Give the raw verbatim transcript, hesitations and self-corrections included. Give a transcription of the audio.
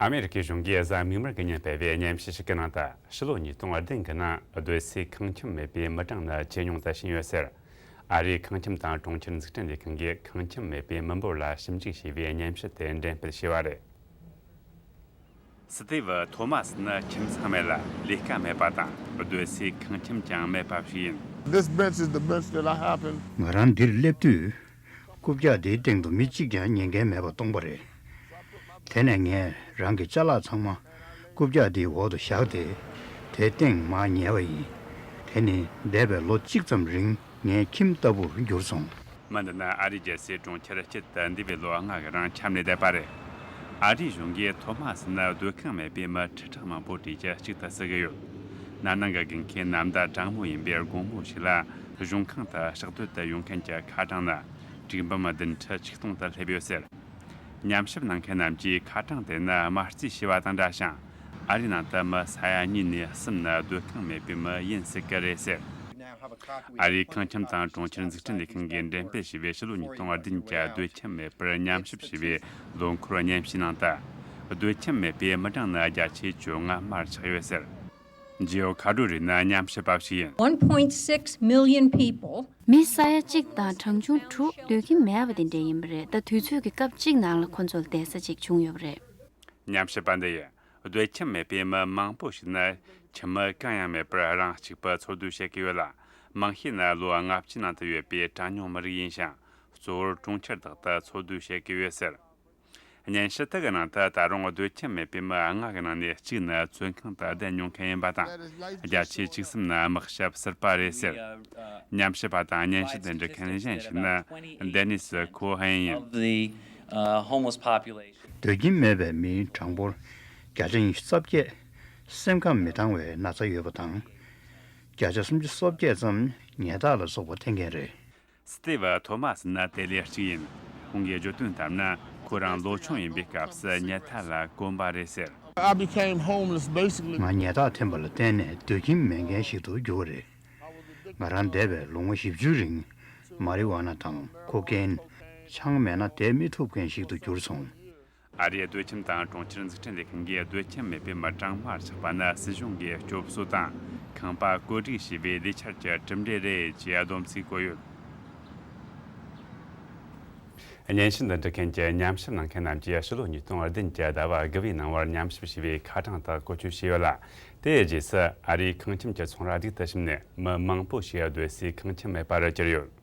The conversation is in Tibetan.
ཨ་མེ་རི་ཀའི་གཞུང་གིས་གཟའ་མིག་དམར་གྱི་ཉིན་སྤེལ་བའི་སྙན་ཞུ་ཞིག་གི་ནང་དུ། ཕྱི་ལོ་ཉིས་སྟོང་བདུན་གྱི་ནང་སྡོད་སའི་ཁང་ཁྱིམ་མེད་པའི་མི་གྲངས་ནི་ཇེ་ཉུང་དུ་ཕྱིན་ཡོད་ཟེར། ཨ་རིའི་ཁང་ཁྱིམ་དང་གྲོང་ཁྱེར་འཛུགས་སྐྲུན་ལས་ཁུངས་ཀྱིས་ཁང་ཁྱིམ་མེད་པའི་མི་འབོར་ལ་ཞིབ་འཇུག་བྱས་པའི་སྙན་ཞུ་དེ་འགྲེམས་སྤེལ་བྱས་པ་རེད། སི་ཏེ་ཝི་ཐོ་མ་སི་ནི་ཁྱིམ་ཚང་མེད་ལ་ལས་ཀ་མེད་པ་དང་། སྡོད་སའི་ཁང་ཁྱིམ་ཀྱང་མེད་པ་ཞིག་ཡིན། This bench is the bench that I happen. ང་རང་འདིར་སླེབས་དུས། རྐུབ་བཀྱག་འདིའི་སྟེང་དུ་མི་གཅིག་ཀྱང་ཉན་མཁན་མེད་པ་སྟོང་པ་རེད། དེ་ནས་ངས་རང་གི་ཅ་ལག་ཚང་མ་རྐུབ་བཀྱག་འདིའི་འོག་ཏུ་བཞག་སྟེ། དེའི་སྟེང་མར་ཉལ་བ་ཡིན། དེ་ནི་འདས་པའི་ལོ་གཅིག་ཙམ་རིང་ངའི་ཁྱིམ་ལྟ་བུར་གྱུར་སོང་། མི་འདི་ནི་ཨ་རིའི་རྒྱལ་སའི་གྲོང་ཁྱེར་དཀྱིལ་དུ་འདས་པའི་ལོ་ལྔ་གི་རིང་ཁྱམས་ནས་བསྡད་པ་རེད། ཨ་རིའི་གཞུང་གིས་ཐོ་མ་སི་ནི་སྡོད་ཁང་མེད་པའི་མི་ཁྲི་ཕྲག་མང་པོ་གྲས་ཀྱི་གཅིག་ཏུ་བརྩི་གི་ཡོད། ན་ནིང་གི་དགུན་ཁའི་ནམ་ཟླ་གྲང་མོ་ཡིན་པའི་དགོང་མོ་ཞིག་ལ། གཞུང་ཁང་དུ་ཕྱག་སྡོད་དུ་ཡོང་མཁན་གྱི་ཁ་གྲངས་ནི་དྲུག་འབུམ་བདུན་ཁྲི་ཆིག་སྟོང་དུ་སླེབས་ཡོད་ཟེར། ཉམས་ཞིབ་གནང་མཁན་རྣམས་ཀྱིས་ཁ་གྲངས་དེ་ནི་དམར་རྩིས་བྱས་པ་དང་འདྲ་ཞིང་། ཨ་རིའི་ནང་དུ་མི་ས་ཡ་གཉིས་ནས་གསུམ་ནི་སྡོད་ཁང་མེད་པའི་མི་ཡིན་སྲིད་ཀྱི་རེད་ཟེར། ཨ་རིའི་ཁང་ཁྱིམ་དང་གྲོང་ཁྱེར་འཛུགས་སྐྲུན་ལས་ཁུངས་ཀྱིས་འགྲེམས་སྤེལ་བྱས་པའི་ཕྱི་ལོ་ཉིས་སྟོང་བདུན་གྱི་སྡོད་ཁྱིམ་མེད་པར་ཉམས་ཞིབ་བྱས་པའི་ལོ་འཁོར་སྙན་ཞུའི་ནང་དུ། སྡོད་ཁྱིམ་མེད་པའི་མི་གྲངས་ནི་བརྒྱ་ཆའི་བཅོ་ལྔ་མར་ཆག་ཡོད་ཟེར། ཇི་ཨོ་ཁ་ཌོ་རི་ནི་ཉམས་ཞིབ་པ་ཞིག་ཡིན། One point six million people. མི་ས་ཡ་གཅིག་དང་གྲངས་ཆུང་དྲུག་སྡོད་ཁྱིམ་མེད་པ་དེ་འདྲ་ཡིན་པ་རེད། ད་དུས་ཚོད་ཀྱི་སྐབས་གཅིག་ནང་ལ་ཁོ་ཚོར་བསྡད་ས་ཅིག་བྱུང་ཡོད་པ་རེད། ཉམས་ཞིབ་པ་འདི་ཡིས། སྡོད་ཁྱིམ་མེད་པའི་མི་མང་པོ་ཞིག་ནི་ཁྱིམ་མི་གང་ཡང་མེད་པར་རང་གཅིག་པུ་འཚོ་སྡོད་བྱེད་ཀྱི་ཡོད་ལ། མང་ཤོས་ནི་ལོ་ལྔ་བཅུའི་ནང་དུ་ཡོད་པའི་གྲངས་ཉུང་མི་རིགས་ཡིན་ཞིང་། གཙོ་བོར་གྲོང་ཁྱེར་དག་ཏུ་འཚོ་སྡོད་བྱེད་ཀྱི་ཡོད་ཟེར། སྙན་ཞུ་དག་གི་ནང་དུ་ད་རུང་སྡོད་ཁྱིམ་མེད་པའི་མི་ལྔ་གི་ནང་ནས་གཅིག་ནི་བཙོན་ཁང་དུ་བསྡད་མྱོང་མཁན་ཡིན་པ་དང་། བརྒྱ་ཆའི་བཅུ་གསུམ་ནི་དམག་ཞབས་ཟུར་པ་རེད་ཟེར། ཉམས་ཞིབ་པ་དང་སྙན་ཞུ་དེ་འབྲི་མཁན་གཞན་ཞིག་ནི་ཌེ་ནིས་ཁོ་ཧན་ཡིན། Of the, uh, homeless population. སྡོད་ཁྱིམ་མེད་པའི་མིའི་གྲངས་འབོར་བརྒྱ་ཆ་ཉི་ཤུ་རྩ་བརྒྱད་སེམས་ཁམས་མི་འདང་བའི་ན་ཚ་ཡོད་པ་དང་། བརྒྱ་ཆ་སུམ་ཅུ་སོ་བརྒྱད་ཙམ་ཉལ་ཐག་ལ་སོགས་པ་འཐེན་མཁན་རེད། སི་ཏེ་ཝི་ཐོ་མ་སི་ནི་དེ་ལས་གཅིག་ཡིན། ཁོང་གིས་བརྗོད་དོན་ལྟར་ན། ཁོ་རང་ལོ་ཆུང་ཡིན་པའི་སྐབས་སུ་ཉལ་ཐག་ལ་གོམས་པ་རེད་ཟེར། I became homeless basically. ང་ཉལ་ཐག་འཐེན་པ་ལ་བརྟེན་ནས་སྡོད་ཁྱིམ་མེད་མཁན་ཞིག་ཏུ་གྱུར་པ་རེད། ང་རང་འདས་པའི་ལོ་ངོ་བཞི་བཅུའི་རིང་མ་རི་ཝ་ན་དང་ཁོ་ཀེན། ཆང་མེད་ན་བསྡད་མི་ཐུབ་མཁན་ཞིག་ཏུ་གྱུར་སོང་། ཨ་རིའི་སྡོད་ཁྱིམ་དང་གྲོང་ཁྱེར་འཛུགས་སྐྲུན་ལས་ཁུངས་ཀྱིས་སྡོད་ཁྱིམ་མེད་པའི་མི་གྲངས་མར་ཆག་པ་ནི་སྲིད་གཞུང་གིས་སྐྱོབ་གསོ་དང་ཁང་པ་བཀོད་སྒྲིག་བྱས་པའི་ལས་འཆར་གྱི་གྲུབ་འབྲས་རེད་ཅེས་སྡོམ་རྩིས་བཀོད་ཡོད། སྙན་ཞུ་འདི་འབྲི་མཁན་གྱི་ཉམས་ཞིབ་གནང་མཁན་རྣམས་ཀྱིས་ཕྱི་ལོ་ཉིས་སྟོང་བདུན་གྱི་ཟླ་བ་དགུ་བའི་ནང་བར་ཉམས་ཞིབ་བྱས་པའི་ཁ་གྲངས་དག་བཀོལ་སྤྱོད་བྱས་ཡོད་ལ། དེའི་རྗེས་སུ་ཨ་རིའི་ཁང་ཁྱིམ་གྱི་ཚོང་ར་སྡུག་ཏུ་ཕྱིན་ནས་མི་མང་པོ་ཞིག་སྡོད་སའི་ཁང་ཁྱིམ་མེད་པར་གྱུར་ཡོད།